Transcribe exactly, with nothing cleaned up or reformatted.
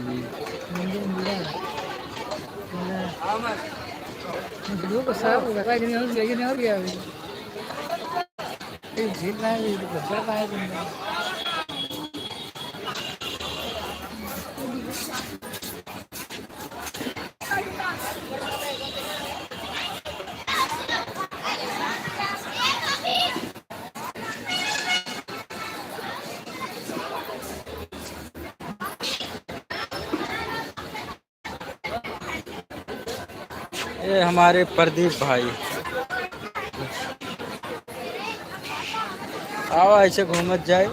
मंदिर मिला है। मिला है। लोग साफ होगा, लेकिन और, लेकिन और क्या होगा? ये झील ना है, ये तो बच्चा का है बंदा। ये हमारे प्रदीप भाई, आओ ऐसे घूमत जाए।